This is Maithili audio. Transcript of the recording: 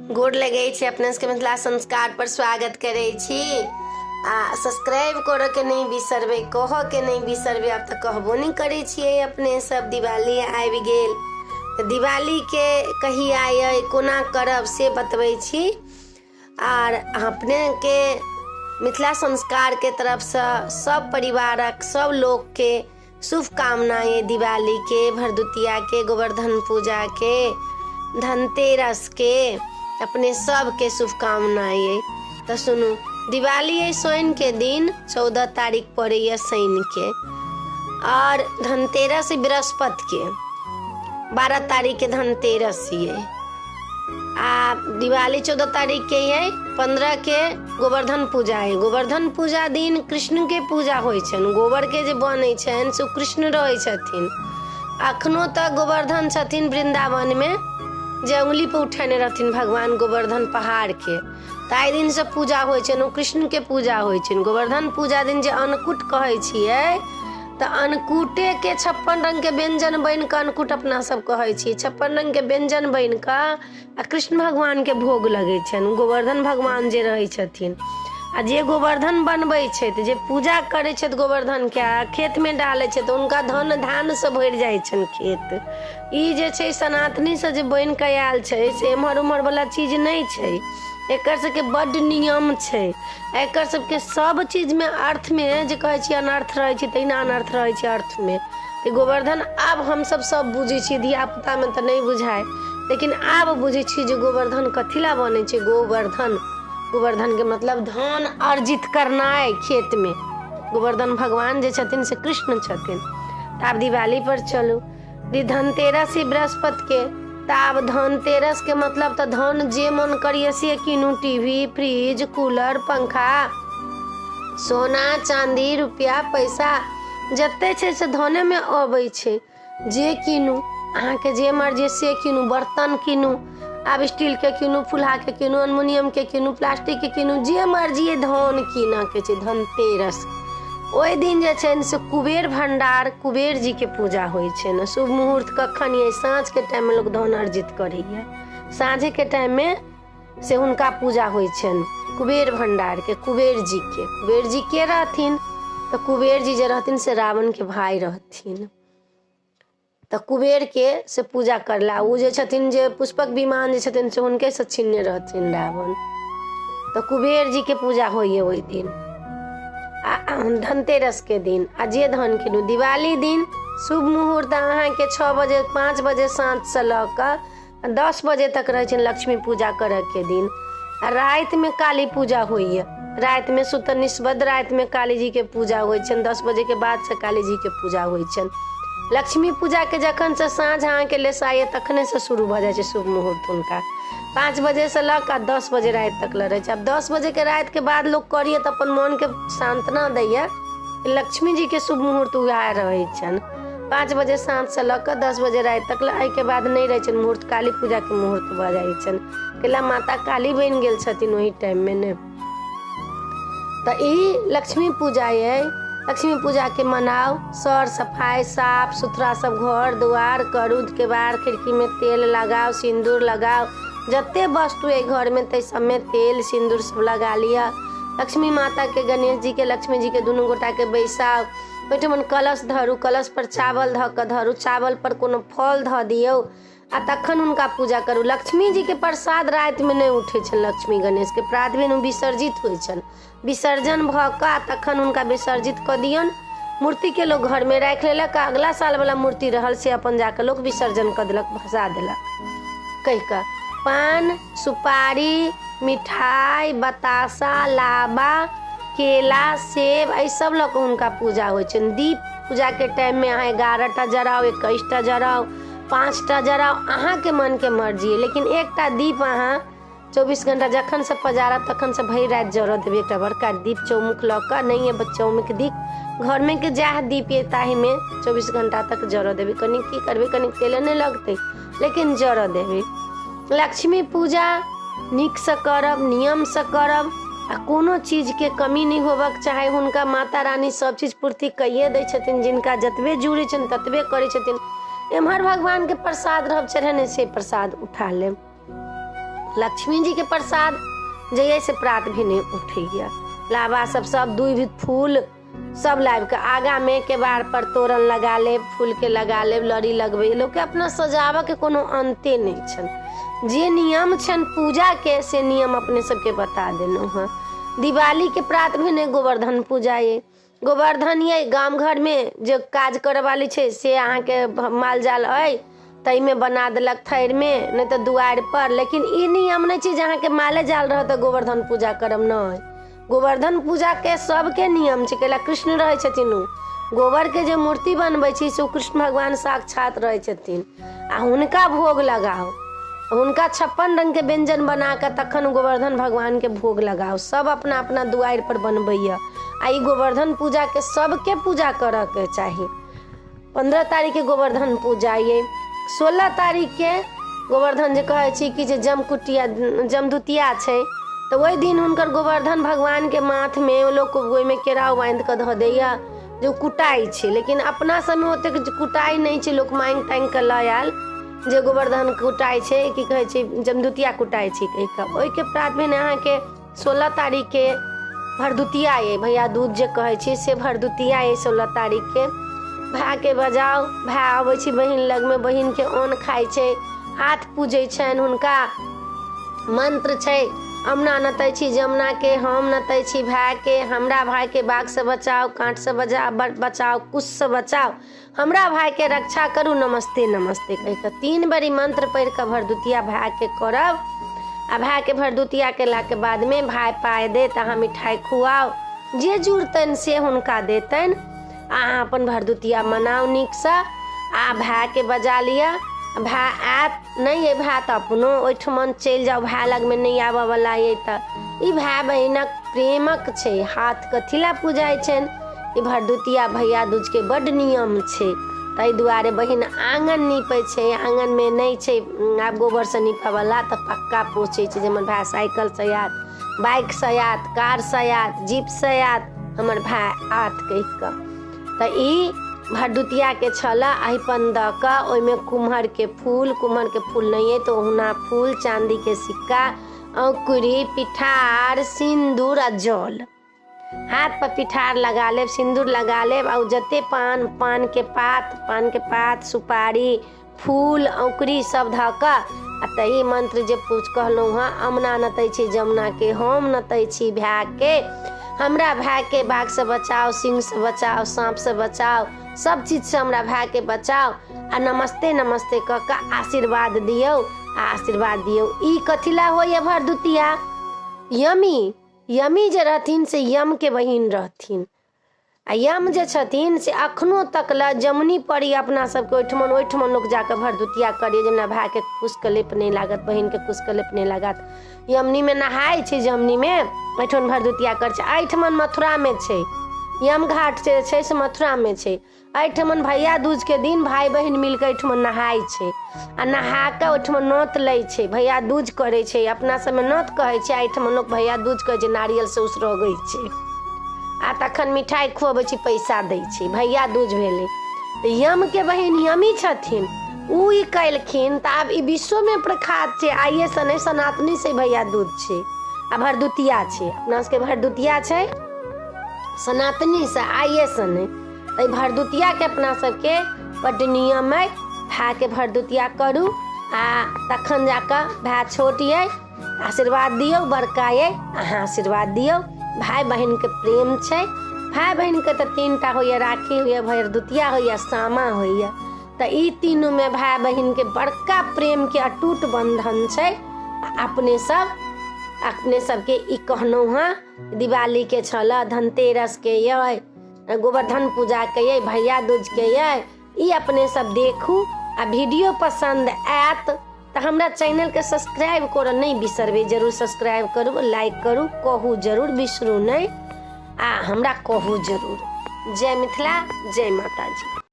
गोर लगै छी अपने सबके मिथिला संस्कार पर स्वागत करै छी। आ सब्सक्राइब करऽ के नहि बिसरबै, कहऽ के नहि बिसरबै। आब तऽ कहबो नहि करै छियै अपने सब। दिवाली आबि गेल तऽ दिवालीके कहिया अइ, कोना करब से बतबै छी। आर अपनेके मिथिला संस्कारके तरफसँ सब परिवारक सब लोकके शुभकामना ये दिवालीके, भरदुतियाके, गोवर्धन पूजाके, धनतेरसके अपने सबके शुभकामना ये। तऽ सुनू, दिवाली अइ शनिके दिन, 14 तारीख पड़ैए शनिके, आओर धनतेरस बृहस्पतिके, 12 तारीखके धनतेरस ये। आ दिवाली 14 तारीख के है, 15 के गोवर्धन पूजा है। गोवर्धन पूजा दिन कृष्ण के पूजा होइ छनि। गोबर के जे बनै छनि से कृष्ण रहै छथिन। अखनो तक गोवर्धन छथिन वृंदावन में, जे उंगली पर उठेने रहथिन भगवान गोवर्धन पहाड़ के, ताहि दिन से पूजा होइ छनि, ओ कृष्ण के पूजा होइ छनि। गोवर्धन पूजा दिन जे अन्नकूट कहै छियै, तऽ अन्नकूटे के 56 रंग के व्यंजन बनि कऽ अन्नकूट अपना सब कहै छियै। 56 रंग के व्यंजन बनि कऽ आ कृष्ण भगवान के भोग लगै छनि, गोवर्धन भगवान जे रहै छथिन। आ जे गोवर्धन बनबै छथि, जे पूजा करै छथि गोवर्धन के आ खेतमे डालै छथि, हुनका धन धानसँ भरि जाइ छनि खेत। ई जे छै सनातनीसँ जे बनि कऽ आयल छै, से एम्हर ओम्हर वला चीज नहि छै। एकर सबके बड्ड नियम छै। एकर सबके सब चीजमे अर्थमे जे कहै छियै अनर्थ रहै छै, तहिना अनर्थ रहै छै अर्थमे। तऽ गोवर्धन आब हमसब सब बुझै छियै, धियापुतामे तऽ नहि बुझाइ, लेकिन आब बुझै छियै जे गोवर्धन कथी लए बनै छै। गोवर्धन, गोवर्धनके मतलब धन अर्जित करनाइ खेतमे। गोवर्धन भगवान जे छथिन से कृष्ण छथिन। तऽ आब दिवाली पर चलू। धनतेरस ही बृहस्पतिके, तऽ आब धनतेरसके मतलब तऽ धन जे मन करिए से कीनू, टी वी, फ्रिज, कूलर, पंखा, सोना चाँदी, रुपया पैसा जते छै से धनेमे अबै छै। जे कीनू, अहाँके जे मर्जी से कीनू। बर्तन कीनू, आब स्टीलके कीनू, फुल्हाके कीनू, एल्युमिनियमके कीनू, प्लास्टिकके कीनू, जे मर्जी धन कीनऽके छै धनतेरस। ओहि दिन जे छै से कुबेर भण्डार, कुबेर जीके पूजा होइ छै ने। शुभ मुहूर्त कखन अइ? साँझके टाइममे लोक धन अर्जित करैए, साँझेके टाइममे से हुनका पूजा होइ छनि कुबेर भण्डारके, कुबेर जीके। कुबेर जी के रहथिन? तऽ कुबेर जी जे रहथिन से रावणके भाय रहथिन। तऽ कुबेरके से पूजा करला। ओ जे छथिन जे पुष्पक विमान जे छथिन से हुनकेसँ छीनने रहथिन रावण। तऽ कुबेर जीके पूजा होइए ओहि दिन, आ धनतेरसके दिन। आ जे धन कीनू दिवाली दिन शुभ मुहूर्त अहाँके 6 बजे, 5 बजे साँझसँ लऽ कऽ 10 बजे तक रहै छनि लक्ष्मी पूजा करऽके दिन। आ रातिमे काली पूजा होइए। रातिमे सुतल निष्बद्ध रातिमे काली जीके पूजा होइ छनि। 10 बजेके बादसँ काली जीके पूजा होइ छनि। लक्ष्मी पूजाके जखनसँ साँझ अहाँके लेसाइए तखनेसँ शुरू भऽ जाइ छै शुभ मुहूर्त हुनका। 5 बजेसँ लऽ कऽ 10 बजे राति तक लऽ रहै छै। आब 10 बजेके रातिके बाद लोक करैए तऽ अपन मोनके सान्त्वना दैए। लक्ष्मी जीके शुभ मुहूर्त उएह रहै छनि, 5 बजे साँझसँ लऽ कऽ 10 बजे राति तक। एहिके बाद नहि रहै छनि मुहूर्त, काली पूजाके मुहूर्त भऽ जाइ छनि। कैला माता काली बनि गेल छथिन ओहि टाइममे ने। तऽ ई लक्ष्मी पूजा अइ। लक्ष्मी पूजाके मनाउ, सर सफाइ साफ सुथरा सब घर दुआर करू, केबाड़ खिड़कीमे तेल लगाउ, सिन्दूर लगाउ, जते वस्तु अइ घरमे ताहि सबमे तेल सिन्दूर सब लगा लिअ। लक्ष्मी माताके, गणेश जीके, लक्ष्मी जीके दुनू गोटाके बैसाउ। ओहिठमन कलश धरू, कलश पर चावल धऽ कऽ धरू, चावल पर कोनो फल धऽ दियौ आ तखन हुनका पूजा करू। लक्ष्मी जीके प्रसाद रातिमे नहि उठै छनि। लक्ष्मी गणेशके प्रात भेने विसर्जित होइ छनि। विसर्जन भऽ कऽ आ तखन हुनका विसर्जित कऽ दियौन। मूर्तिके लोक घरमे राखि लेलक आ अगिला सालवला मूर्ति रहल से अपन जाकऽ लोक विसर्जन कऽ देलक, भसा देलक कहि कऽ। पान सुपारी, मिठाइ, बतासा, लाबा, केला, सेब एहि सब लऽ कऽ हुनका पूजा होइ छनि। दीप पूजाके टाइममे अहाँ 11टा जराउ, 21टा जराउ, 5टा जराउ, अहाँके मनके मर्जी अइ, लेकिन एकटा दीप अहाँ 24 घंटा जखनसँ पजारब तखनसँ भरि राति जरऽ देबै। एकटा बड़का दीप चौमुख लऽ कऽ, नहि अइ चौमुख दीप, घरमे के जएह दीप अइ ताहिमे 24 घंटा तक जरऽ देबै। कनि की करबै, कनि तेले नहि लगतै, लेकिन जरऽ देबै। लक्ष्मी पूजा नीकसँ करब, नियमसँ करब आ कोनो चीजके कमी नहि होबक चाही। हुनका माता रानी सब चीज पूर्ति कैये दै छथिन। जिनका जतबे जुड़ै छनि ततबे करै छथिन। एम्हर भगवानके प्रसाद रहब चढ़ेने, से प्रसाद उठा लेब। लक्ष्मी जीके प्रसाद जे अइ से प्रात भेने उठैए। लाबा सब सब दूभि फूल सब लाबिकऽ आगाँमे केबाड़पर तोरण लगा लेब, फूलके लगा लेब, लड़ी लगबै। लोकके अपना सजाबऽके कोनो अन्ते नहि छनि। जे नियम छनि पूजाके से नियम अपने सबके बता देलहुँ हँ। दिवालीके प्रात भेने गोवर्धन पूजा अइ। गोवर्धन अइ गाम घरमे जे काज करऽवाली छै से अहाँके माल जाल अइ ताहिमे बना देलक थैरमे, नहि तऽ दुआरिपर। लेकिन ई नियम नहि छै जे अहाँके माले जाल रहत तऽ गोवर्धन पूजा करब। नहि, गोवर्धन पूजाके सबके नियम छै। कैला कृष्ण रहै छथिन, ओ गोबरके जे मूर्ति बनबै छी से ओ कृष्ण भगवान साक्षात रहै छथिन। आ हुनका भोग लगाउ, हुनका 56 रङ्गके व्यञ्जन बना कऽ तखन गोवर्धन भगवानके भोग लगाउ। सब अपना अपना दुआरिपर बनबैए। आ ई गोवर्धन पूजाके सबके पूजा करऽके चाही। 15 तारीखके गोवर्धन पूजा अइ। 16 तारीखके गोवर्धन जे कहै छी कि जे जमकुटिया जमदुतिया छै, तऽ ओहि दिन हुनकर गोवर्धन भगवानके माथमे लोक ओहिमे केराउ बान्हि कऽ धऽ दैए जे ओ कुटाइ छै। लेकिन अपना सबमे ओतेक कुटाइ नहि छै। लोक माँगि ताँगि कऽ लऽ आयल जे गोवर्धन कुटाइ छै, की कहै छै, जमदुतिया कुटाइ छै कहि कऽ। ओहिके प्रात भेने अहाँके 16 तारीखके भरदुतिया अइ, भैया दूज जे कहै छी से भरदुतिया अइ। 16 तारीखके भायके बजाउ, भाय अबै छै बहिन लगमे, बहिनके अन्न खाइ छै, हाथ पूजै छनि हुनका। मन्त्र छै, अमना नतै छी जमुनाके, हम नतै छी भायके, हमरा भायके बाघसँ बचाउ, काँटसँ बचाउ, कुशसँ बचाउ, हमरा भायके रक्षा करू, नमस्ते नमस्ते कहि कऽ 3 बेर ई मन्त्र पढ़ि कऽ भरदुतिया भायके करब। आ भायके भरदुतिया केलाके बादमे भाय पाइ देत, अहाँ मिठाइ खुआउ, जे जुड़तनि से हुनका देतनि। अहाँ अपन भरदुतिया मनाउ नीकसँ आ भायके बजा लिअ। भाय आयत नहि अइ भाय तऽ अपनो ओहिठमन चलि जाउ, भाय लगमे नहि आबऽवला अइ तऽ ई भाय बहिनक प्रेमक छै। हाथ कथी लए पूजाइ छनि? ई भरदुतिया भैया दूजके बड्ड नियम छै। ताहि दुआरे बहिन आङ्गन नीपै छै। आङ्गनमे नहि छै आब गोबरसँ नीपऽवला तऽ पक्का पोछै छै जे हमर भाय साइकिलसँ आयत, बाइकसँ आयत, कारसँ आयत, जीपसँ आयत, हमर भाय आयत कहि कऽ। तऽ ई भरदुतियाके छलए अहिपन दऽ कऽ ओहिमे कुम्हरके फूल, कुम्हरके फूल नहि अइ तऽ ओहुना फूल, चाँदीके सिक्का, औँकुरी, पिठार, सिन्दूर आ जल। हाथ पर पिठार लगा लेब, सिन्दूर लगा लेब आ ओ जते पान, पानके पात, पानके पात, सुपारी, फूल, औँकुरी सब धऽ कऽ आ तही मंत्र जे पूछ कहलहुँ हँ, अमना नतै छी जमुनाके, हम नतै छी भायके, हमरा भायके बाघसँ बचाउ, सिंहसँ बचाउ, साँपसँ बचाउ, सब चीजसँ हमरा भायके बचाउ। आ नमस्ते नमस्ते कऽ कऽ आशीर्वाद दियौ आ आशीर्वाद दियौ। ई कथी लए होइए भरदुतिया? यमी यमी जे रहथिन से यमके बहिन रहथिन। आ यम जे छथिन से अखनो तक लए जमुनी पड़ी अपना सबके ओहिठमन, ओहिठमन लोक जाकऽ भरदुतिया करैए जे हमरा भायके कुशके लेप नहि लागत, बहिनके कुशके लेप नहि लागत। यमुनीमे नहाय छै, जमुनीमे एहिठमन भरदुतिया करै छै। एहिठमन मथुरामे छै, यम घाट जे छै से मथुरामे छै। एहिठमन भैया दूजके दिन भाय बहिन मिलके एहिठमन नहाय छै आ नहा कऽ ओहिठमन नोत लै छै, भैया दूज करै छै। अपना सबमे नोत कहै छै, एहिठमन लोक भैया दूज कहै छै, नारियलसँ उसरगै छै आ तखन मिठाइ खुअबै छै, पैसा दै छै। भैया दूज भेलै। तऽ यमके बहिन यमी छथिन, ओ ई कयलखिन तऽ आब ई विश्वमे प्रख्यात छै। आइएसँ नहि, सनातनीसँ भैया दूज छै आ भरदुतिया छै। अपना सबके भरदुतिया छै सनातनीसँ, आइएसँ नहि। एहि भरदुतियाके अपना सबके बड्ड नियम अइ। भायके भरदुतिया करू आ तखन जाकऽ भाय छोट अइ आशीर्वाद दियौ, बड़का अइ अहाँ आशीर्वाद दियौ। भाय बहिनके प्रेम छै। भाय बहिनके तऽ 3 टा होइए, राखी होइए, भरदुतिया होइए, सामा होइए। तऽ ई तीनूमे भाय बहिनके बड़का प्रेमके अटूट बन्धन छै। अपने सब अपने सबके ई कहलहुँ हँ, दिवालीके छल, धनतेरसके अइ, गोवर्धन पूजाके अइ, भैया दूजके अइ, ई अपने सब देखू। आ वीडियो पसन्द आयत तऽ हमरा चैनलके सब्सक्राइब करऽ नहि बिसरबै। जरूर सब्सक्राइब करू, लाइक करू, कहू जरूर, बिसरू नहि आ हमरा कहू जरूर। जय मिथिला, जय माताजी।